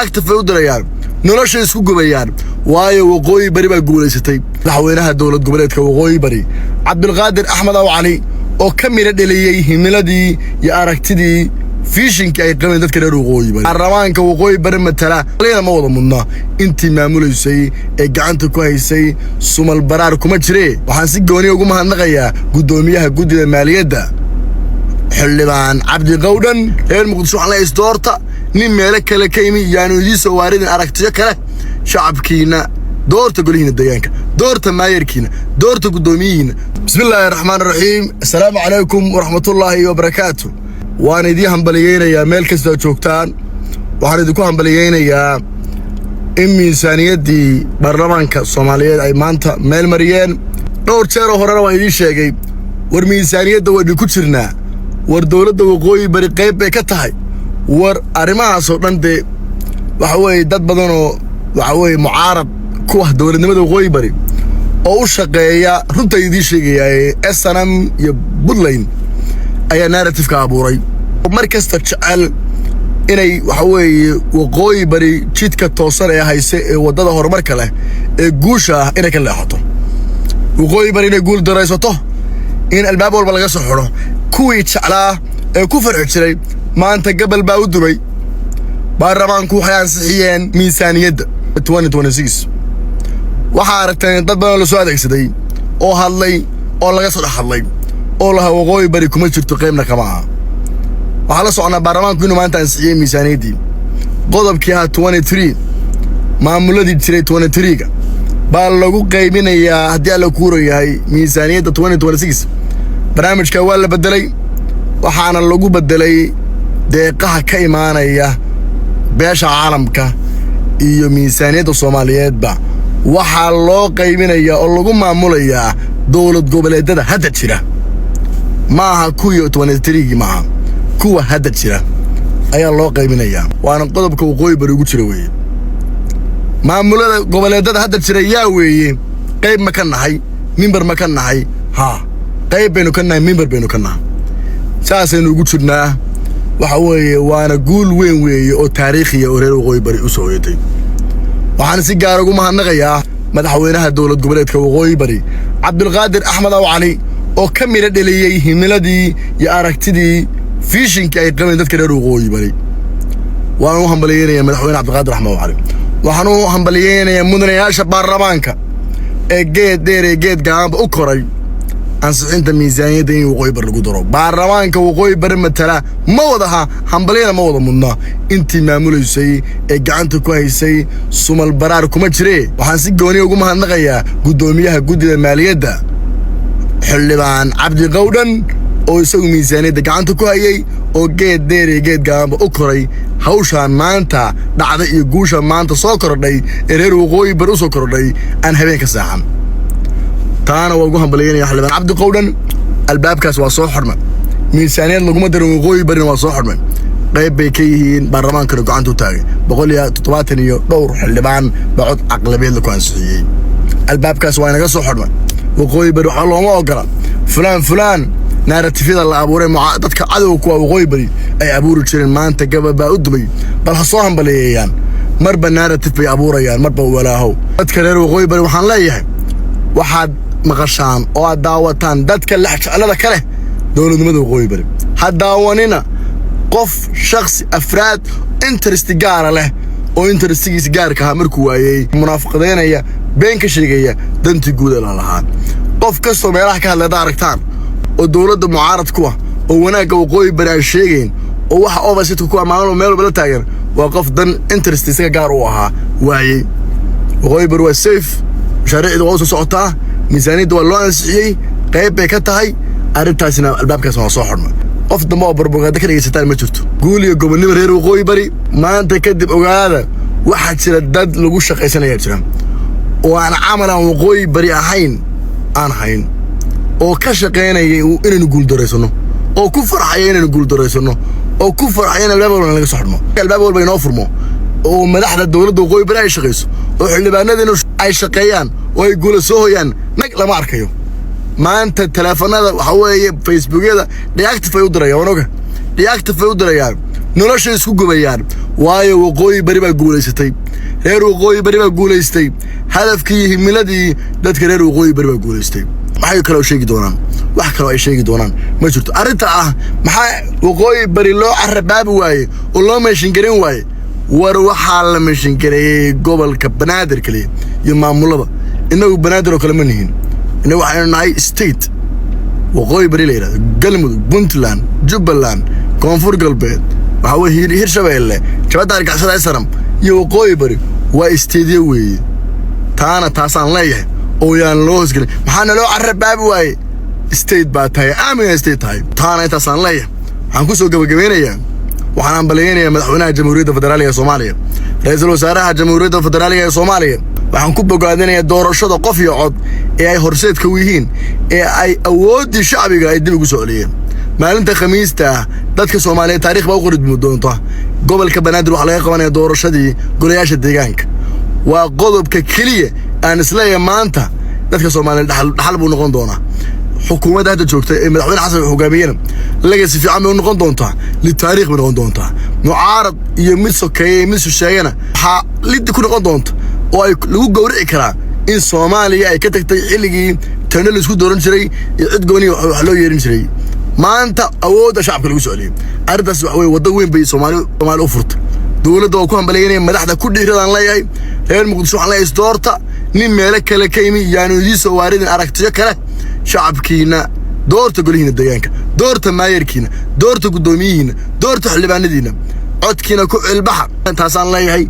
Active bay u dirayaan, noloshay isku gubayaan, waayo Waqooyi Bari baa guulaysatay. Madaxweynaha Dowlad Goboleedka Waqooyi Bari, Cabdulqaadir Axmed Aw Cali, oo ka midho dheliyey himiladii iyo aragtidii, visionkii ay qabeen dadka reer Waqooyi Bari. Baarlamaanka Waqooyi Bari matala lina ma wada mudna. Intii maamulaysay ee gacanta ku haysay sumal baraar kuma jiree. Waxaan si gooniya ugu mahadnaqayaa guddoomiyaha guddida maaliyadda, Xildhibaan Cabdi Qowdhan. Reer Muqdisho waxaan leeyahay, isdoorta. Nin meelo kale ka yimi yaanu idiin soo waaridin aragtiyo kale. Shacabkiina doorta, golihiina deegaanka doorta, maayarkiina doorta, guddoomiyihiina. Bismi illaahi raxmaan raxiim. Assalaamu calaykum waraxmatullaahi wabarakaatu. Waan idiin hambaliyeynayaa meel kastoo joogtaan. Waxaan idinku hambaliyeynayaa in miisaaniyaddii baarlamaanka Soomaaliyeed ay maanta meel mariyeen. Dhowr jeeroo horena waan idiin sheegay, war miisaaniyadda waa idinku jirnaa, war dowladda Waqooyi Bari qayb bay ka tahay, war arrimahaasoo dhan. Dee waxa weeye dad badanoo waxa weeye mucaarad ku ah dowladnimada Waqooyi Bari oo u shaqeeya, runta idiin sheegayaa, SNM iyo Puntland ayaa narrativeka abuuray. Mar kasta jecel inay waxa weeye Waqooyi Bari jidka toosan ee hayse, ee waddada horumarka leh ee guusha ah, inay ka leexato, Waqooyi Bari inay guul daraysato, in albaab walba laga soo xidho. Kuwii jeclaa ee ku farxi jiray maanta gabal baa u dumay. Baarlamaanku waxay ansixiyeen miisaaniyadda. Waxaa aragteen dad badan la soo adeegsaday oo hadlay oo laga soo dhex hadlay oo lahaa Waqooyi Bari kuma jirto, qaybna kama aha. Waxaa la socnaa baarlamaanku inuu maanta ansixiyey miisaaniyaddii. Qodobkii ahaa 23, maamuladii jiray 23-ga baa lagu qaybinayaa, haddii Alla kuura yahay, miisaaniyadda 2026. Barnaamijka waa la beddelay, waxaana lagu beddelay deeqaha ka imaanaya beesha caalamka iyo miisaaniyadda Soomaaliyeedba. Waxaa loo qaybinayaa oo lagu maamulayaa dowlad goboleedyada hadda jira. Ma aha kuwii 23-gii, maaha, kuwa hadda jira ayaa loo qaybinayaa, waana qodobka Waqooyi Bari ugu jira weeye. Maamulada goboleedyada hadda jira yaa weeye? Qayb ma ka nahay? Member ma ka nahay? Haa, qayb baynu ka nahay, member baynu ka nahay, saasaynu ugu jirnaa. Waxa weeye waana guul weyn weeye oo taariikhiya oo reer Waqooyi Bari u soo hoyatay. Waxaan si gaar ugu mahadnaqayaa madaxweynaha Dowlad Goboleedka Waqooyi Bari, Cabdulqaadir Axmed Aw Cali, oo ka midho dheliyey himiladii iyo aragtidii, visionkii ay qabeen dadka reer Waqooyi Bari. Waan u hambaliyeynayaa madaxweyne Cabdulqaadir Axmed Aw Cali. Waxaan u hambaliyeynayaa mudanayaasha baarlamaanka ee geed dheer ee geed gaabanba u koray ansixinta miisaaniyadda in Waqooyi Bari lagu daro. Baarlamaanka Waqooyi Bari matala ma wadaha, hambalyada ma wada mudna. Intii maamulaysay ee gacanta ku haysay sumal baraar kuma jiree. Waxaan si gooniya ugu mahadnaqayaa guddoomiyaha guddida maaliyadda, Xildhibaan Cabdi Qowdhan, oo isagu miisaaniyadda gacanta ku hayay oo geed dheer iyo geed gaabanba u koray hawshaan maanta dhacday iyo guusha maanta soo kordhay ee reer Waqooyi Bari u soo kordhay aan habeen ka saaxan. Taana waa ugu hambalyeynaya Xildhibaan Cabdi Qowdhan. Albaabkaas waa soo xidhmay. Miisaaniyad laguma darin Waqooyi Barina waa soo xidhmay. Qayb bay ka yihiin, baarlamaankana gacanta u taagay. 170 iyo dhowr xildhibaan baa cod aqlabiyeedla ku ansixiyey. Albaabkaas waa inaga soo xidhmay. Waqooyi Bari waxaa looma ogola. Fulaan fulaan narrativeyada la abuuray, dadka cadowga kuwa Waqooyi Bari ay abuuri jireen, maanta gabal baa u dumay. Bal ha soo hambaliyeeyaan. Marba narrative bay abuurayaan, marba walaahow. Dadka reer Waqooyi Bari waxaan leeyahay, waxaad maqashaan oo aad daawataan dadka lexjeclada ka leh dowladnimada Waqooyi Bari. Ha daawanina qof shakhsi afraad interest gaara leh oo interestigiisa gaarka ahaa markuu waayey munaafaqadaynaya, been ka sheegaya dantii guud ee lalahaa. Qof kastoo meelaha ka hadlay haddaa aragtaan oo dowladda mucaarad ku ah oo wanaagga Waqooyi Bari aan sheegayn oo waxa opposite ku ammaanoo meel walba la taagan, waa qof dan interest isaga gaar u ahaa waayey. Waqooyi Bari waa safe. Mashaariicda waa u soo socotaa, miisaaniyadda waa loo ansixiyey, qayb bay ka tahay arrintaasina. Albaabkaasna waa soo xidhmay. Qof dambe oo propaganda ka dhegaysataan ma jirto. Guul iyo gobonnimo reer Waqooyi Bari. Maanta kadib ogaada, waxaa jira dad lagu shaqaysanayaa jira oo aan camal aan Waqooyi Bari ahayn aan hayn, oo ka shaqaynaya inaynu guuldaraysanno, oo ku farxaya inaynu guuldaraysanno, oo ku farxaya in albaab walba laga soo xidhmo, albaab walba inoo furmo, oo madaxda dowladda Waqooyi Bari ay shaqayso, oo xildhibaanadeennu ay shaqeeyaan oo ay guula soo hoyaan. Nag lama arkayo. Maanta teleefanada, waxa weeye, Facebookyada deactive ay u dirayaan. Waan oga, deactive ay u dirayaan. Noloshay isku gubayaan, waayo Waqooyi Bari baa guulaysatay, reer Waqooyi Bari baa guulaystay. Hadafkii iyo himiladii dadka reer Waqooyi Bari baa guulaystay. Maxay kaloo sheegi doonaan? Wax kaloo ay sheegi doonaan ma jirto. Arrinta ah maxaa Waqooyi Bari loo carabaabi waaye oo loo meeshingarin waaye? War waxaa la meeshingareeyey gobolka Banaadir kaliya iyo maamulada. Innagu Banaadir oo kale ma nihin. Innagu waxaynu nahay state Waqooyi Bari la yidhahdo: Galmudug, Puntland, Jubbaland, Koonfur Galbeed, waxaa weye Hirshabeelle, Jabadda Argixisada SNM iyo Waqooyi Bari waa state-yo weeye. Taana taasaan leeyahay oo yaan loo hoosgelin maxaana loo carabaabi waaye. State baa tahay, aamina state tahay. Taana intaasaan leeyahay. Waxaan ku soo gabagabeynayaa, waxaan hambalyeynayaa madaxweynaha Jamhuuriyadda Federaaliga ee Soomaaliya, ra-iisul wasaaraha Jamhuuriyadda Federaaliga ee Soomaaliya. Waxaan ku bogaadinayaa doorashada qof iyo cod ee ay horseedka u yihiin, ee ay awooddii shacbiga ay dib ugu soo celiyeen. Maalinta Khamiista ah dadka Soomaaliyeed taarikh baa u qori doonta. Gobolka Banaadir waxaa laga qabanaya doorashadii golayaasha deegaanka. Waa qodobka keliya aan isleeyahay maanta dadka Soomaaliyeed dhaxal buu noqon doonaa. Xukuumadda hadda joogta ee madaxweyne Xasan hogaamiyena legacy fiican bay u noqon doontaa, litaariikh bay noqon doontaa. Mucaarad iyo mid sokeeye iyo mid shisheeyana waxaa liddi ku noqon doonta oo ay lagu gowrici karaa in Soomaaliya ay ka tagtay xilligii tano laisku dooran jiray iyo cid gooni wax loo yeerin jiray. Maanta awoodda shacabka lagu soo celiyey, arrintaas waxa weye waddo weyn bay Soomaali u furtay. Dowladda waa ku hambalyeynaya, madaxda ku dhiiradaan leeyahay. Reer Muqdisho waxaan leeyahay, isdoorta. Nin meelo kale ka yimi yaanu idiin soo waaridin aragtiyo kale. Shacabkiina doorta, golihiina deegaanka doorta, maayarkiina doorta, guddoomiyihiina doorta, xildhibaanadiina codkiina ku cilbaxa. Taasaan leeyahay.